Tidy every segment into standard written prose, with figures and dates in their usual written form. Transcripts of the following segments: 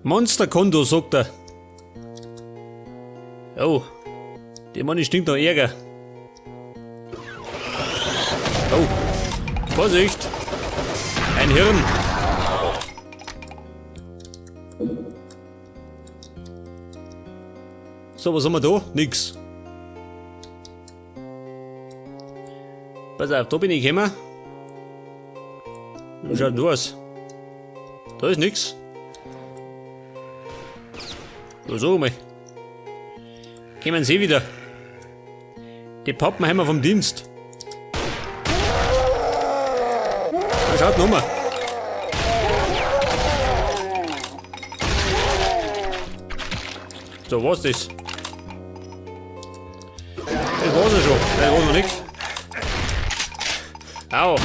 Monsterkonto, sagt er. Oh, der Mann stinkt nach Ärger. Oh, Vorsicht! Ein Hirn! So, was haben wir da? Nix. Pass auf, da bin ich gekommen. Wie schaut denn da aus? Da ist nix. Da sag mal. Kommen Sie wieder. Die Pappenheimer vom Dienst. Da schaut nochmal. So, was ist das? Das war's ja schon. Das war noch nix. Au.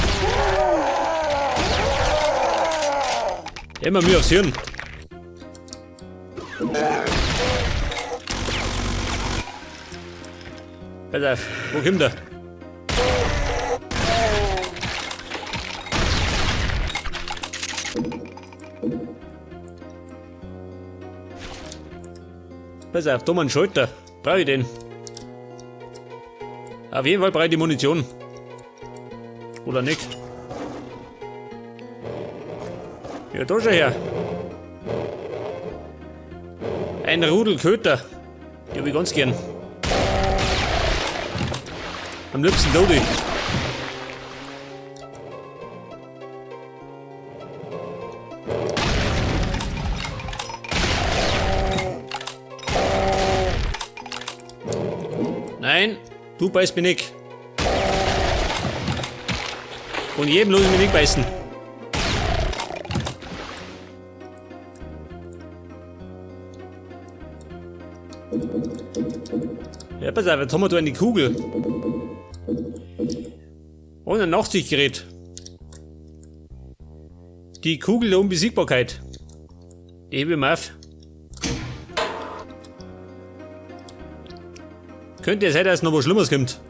Immer mir aufs Hirn. Pass auf, wo kommt er? Pass auf, da mal einen Schalter. Brauche ich den? Auf jeden Fall brauche ich die Munition. Oder nicht? Ja, da schon her. Ein Rudel Köter. Die hab ich ganz gern. Am liebsten Dodi. Nein, du beißt mich nicht. Von jedem lass ich mich nicht beißen. Ja, pass auf, jetzt haben wir da eine Kugel. Und ein Nachtsichtgerät. Die Kugel der Unbesiegbarkeit. Die hebe ich mir auf. Könnte ja sein, dass noch was Schlimmeres kommt.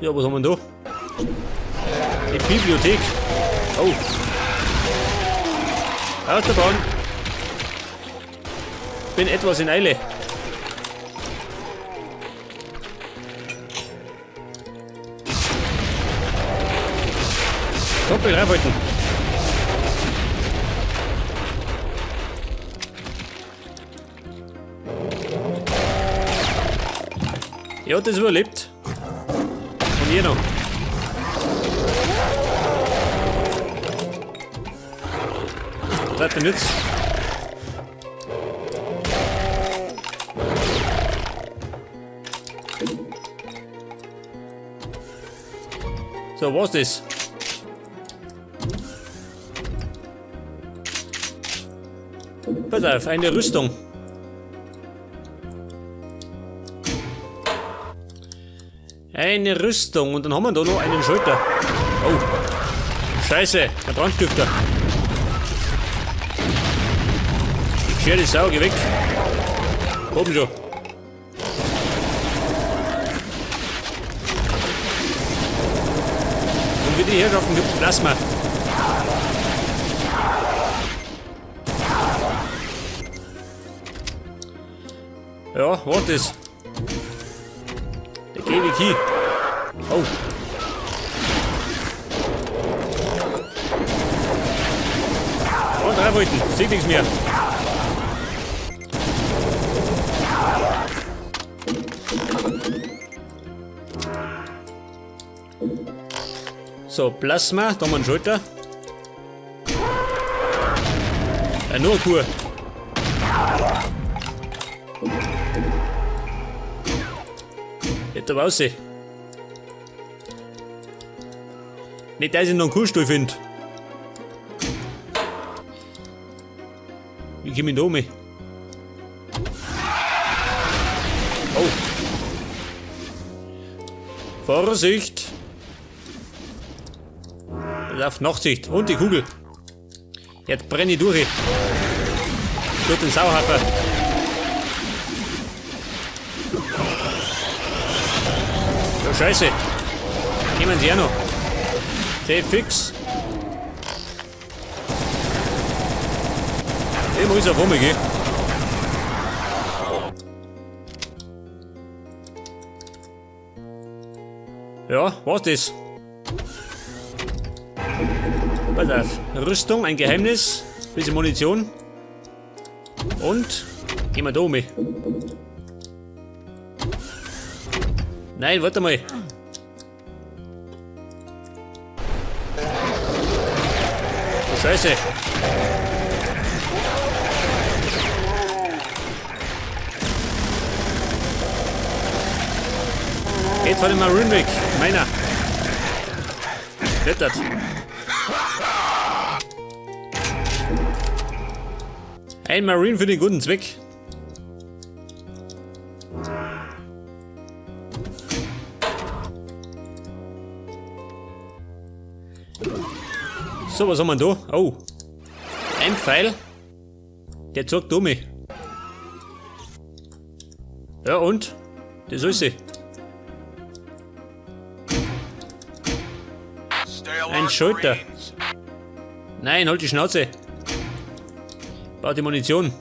Ja, was haben wir denn da? Die Bibliothek. Oh. Aus der Bahn. Bin etwas in Eile. Doppel reinhalten. Er hat das überlebt. Und ihr noch. Was denn jetzt? So, was das? Pass auf, eine Rüstung. Eine Rüstung und dann haben wir da noch einen Schalter. Oh. Scheiße, der Brandstifter. Ich schere die Sau, geh weg. Oben schon. Und wie die Herrschaften gibt's Plasma. Ja, was ist? Der geh ich hin. Oh. Und 3 Wolken, sieht nichts mehr. So, Plasma, da haben wir einen Schalter. Ja, nur eine Kuh. Geht aber raus. Nicht, dass ich noch einen Kuhstall finde. Wie komme ich da um? Oh. Vorsicht! Auf Nachtsicht. Und die Kugel. Jetzt brenne ich durch. Durch den Sauhafer. Ja, Scheiße. Nehmen Sie auch noch. Sehr fix. Ich muss auf einmal gehen. Ja, was das? Pass auf. Rüstung, ein Geheimnis, bisschen Munition. Und gehen wir da um. Nein, warte mal. Oh, Scheiße. Geht von dem Marine weg. Meiner. Klettert. Ein Marine für den guten Zweck. So, was haben wir da? Oh. Ein Pfeil. Der zeigt um mich. Ja und? Das ist sie. Ein Schulter. Nein, halt die Schnauze. Brauch die Munition.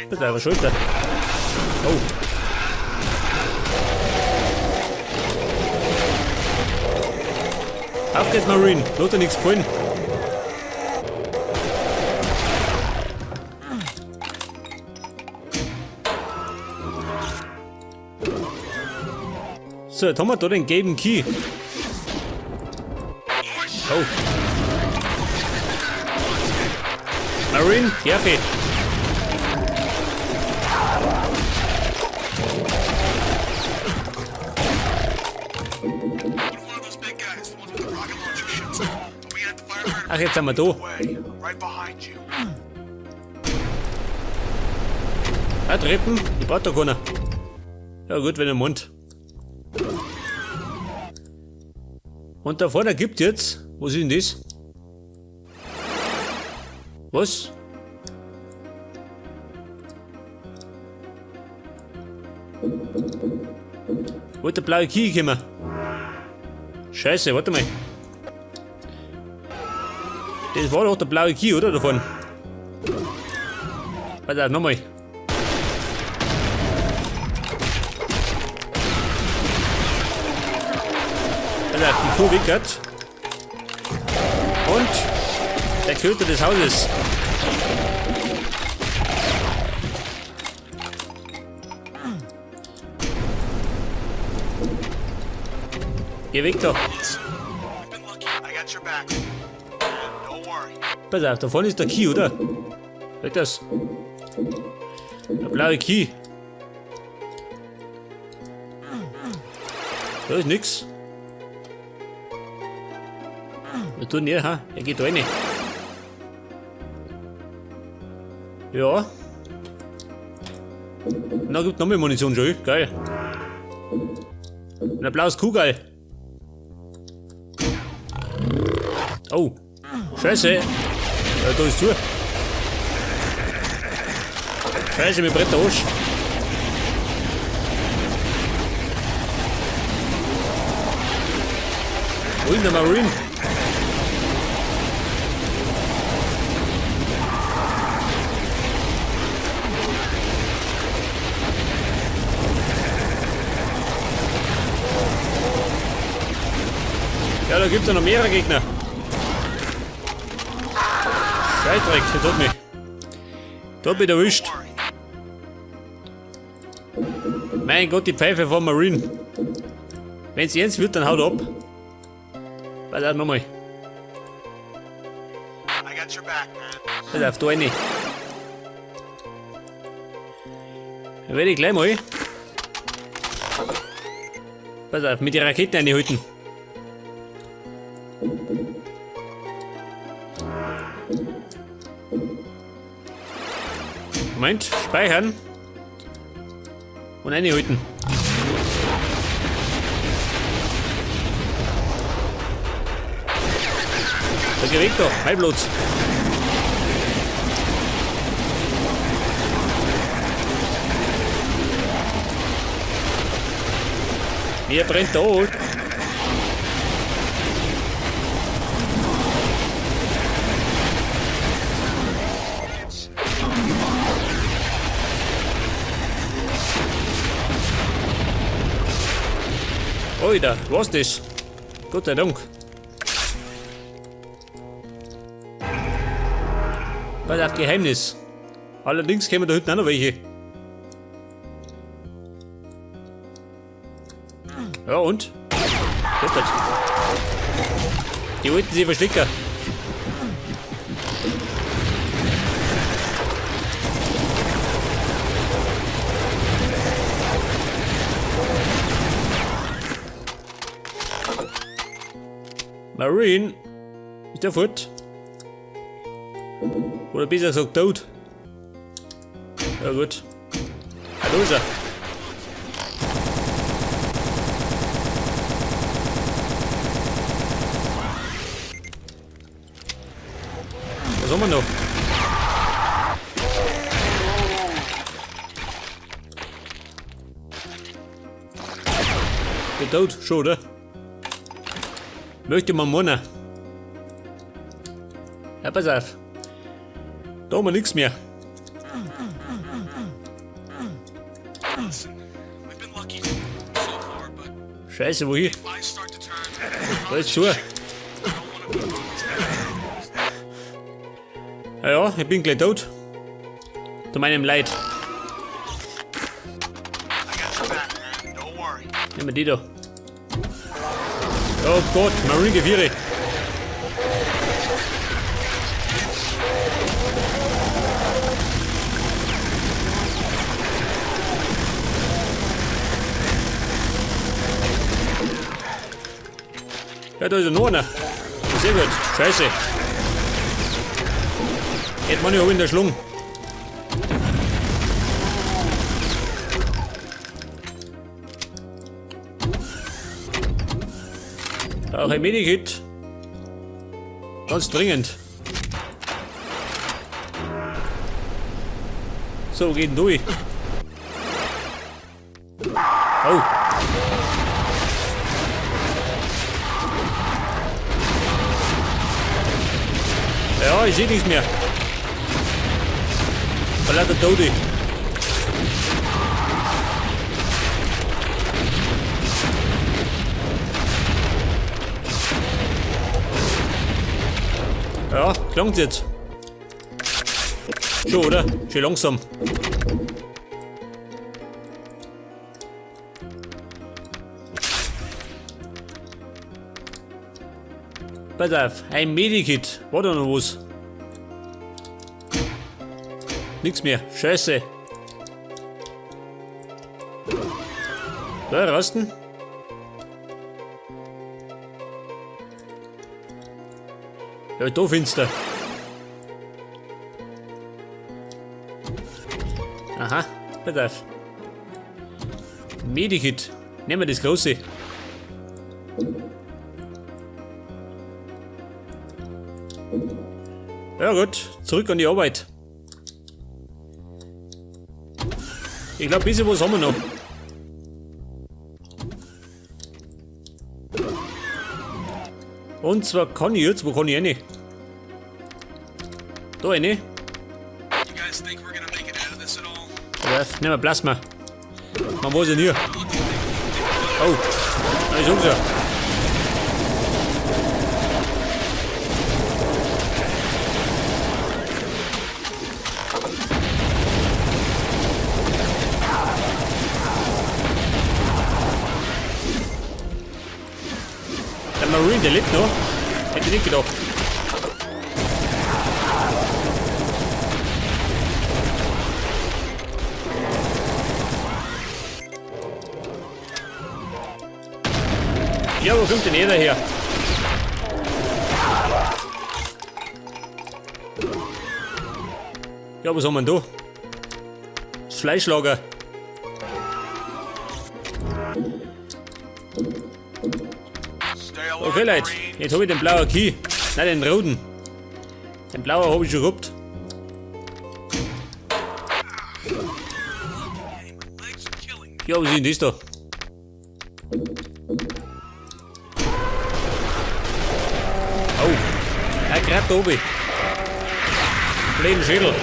Bitte, eure Schulter. Oh. Auf geht's, Marine. Lass dir nichts gefallen. So, jetzt haben wir da den gelben Key. Oh. Marine, Jerfi. Ach, jetzt sind wir da. Ah, Treppen, die braucht da keiner. Ja gut, wenn er Mund. Und da vorne gibt jetzt, was ist denn das? Was? Wo ist der blaue Key gekommen? Scheiße, warte mal. Das war doch der blaue Key, oder? Davon. Warte, nochmal. Alter, die Kuh wickert. Und der Köter des Hauses. Geh weg da. Pass auf, da vorne ist der Key, oder? Weg das. Der blaue Key. Da ist nix. Was tut denn er, ha? Er geht da rein. Ja. Na, gibt noch mehr Munition schon. Geil. Und ein blaues Kuhgeil. Oh. Scheiße. Ja, da ist zu. Scheiße, mir brennt der Arsch. Wo ist denn der Marine? Ja, da gibt's ja noch mehrere Gegner. Scheißdreck, der tut mich. Da hab ich erwischt. Mein Gott, die Pfeife von Marine. Wenn's ernst wird, dann haut ab. Pass auf, nochmal. Pass auf, da rein. Dann werde ich gleich mal. Pass auf, mit den Raketen reinhalten. Moment, speichern. Und reinhalten. Da geh weg da, mein Blut. Mir brennt da. Oida, was das? Gott sei Dank. Pass auf, Geheimnis. Allerdings kämen da hinten auch noch welche. Ja und? Was das? Die wollten sie verstecken. Marine? Ist der fort? Oder besser gesagt tot? Ja gut. Ah, da ist er. Was haben wir noch? Der tot, schon, oder? Möchte man meinen. Ja, pass auf. Da haben wir nichts mehr. Listen, we've been lucky so far, but Scheiße, wo hier? if I start to turn, Da ist zu. I don't want to be on this Ja, ja, ich bin gleich tot. Zu meinem Leid. I got your back, man. Don't worry. Nehmen wir die da. Oh Gott, Marine Gewehre. Ja, da ist ja noch einer. Sehr gut. Scheiße. Hätte man ja auch in der Schlung. Brauche ein Medikit. Ganz dringend. So, wo geht denn durch? Oh. Ja, ich sehe nichts mehr. Vor lauter Tote. Ja, klang's jetzt. Schon, oder? Schön langsam. Pass auf, ein Medikit. War da noch was? Nix mehr. Scheiße. Da, rasten. Ja, da finster. Aha, pass auf. Medikit. Nehmen wir das große. Ja gut, zurück an die Arbeit. Ich glaube, ein bisschen was haben wir noch. Und zwar kann ich jetzt, wo kann ich rein? Da rein. You guys think we're gonna make it out of this at all? Ja, nehmen wir Plasma. Man weiß ja nie. Oh, da ist unser. Der Marine, der lebt noch. Hätte ich nicht gedacht. Ja, wo kommt denn jeder her? Ja, was haben wir denn da? Das Fleischlager. Stay alert, Okay, Leute, Marine. jetzt habe ich den blauen Key. Nein, den roten. Den blauen habe ich schon gehabt. Hey, my legs are killing me. Ja, was ist denn das da? Oh, er gerade da oben. Blöden Schädel.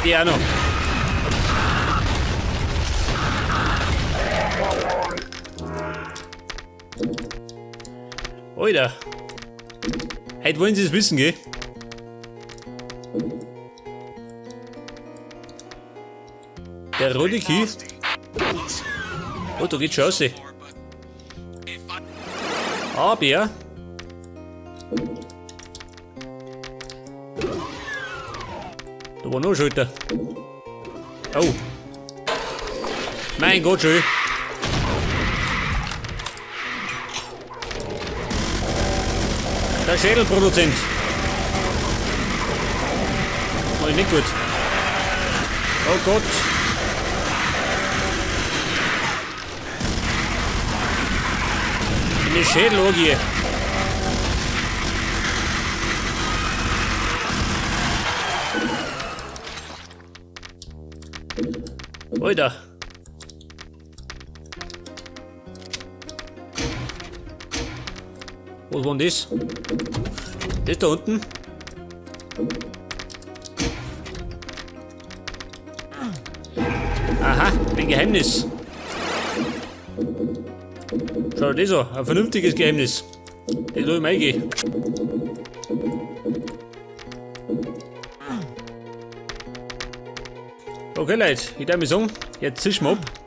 Die auch noch. Alter. Heute wollen sie es wissen, gell? Der rote Key. Oh, da geht's schon raus. Aber. Da war noch ein Schalter. Oh. Mein Gott, schön. Der Schädelproduzent. Mach ich nicht gut. Oh Gott. Eine Schädelorgie. Alter. Was war denn das? Das da unten? Aha, ein Geheimnis. Schau dir das an, ein vernünftiges Geheimnis. Das soll ich mal eingehen. Okay, Leute, ich darf mich sagen, jetzt zischen wir ab.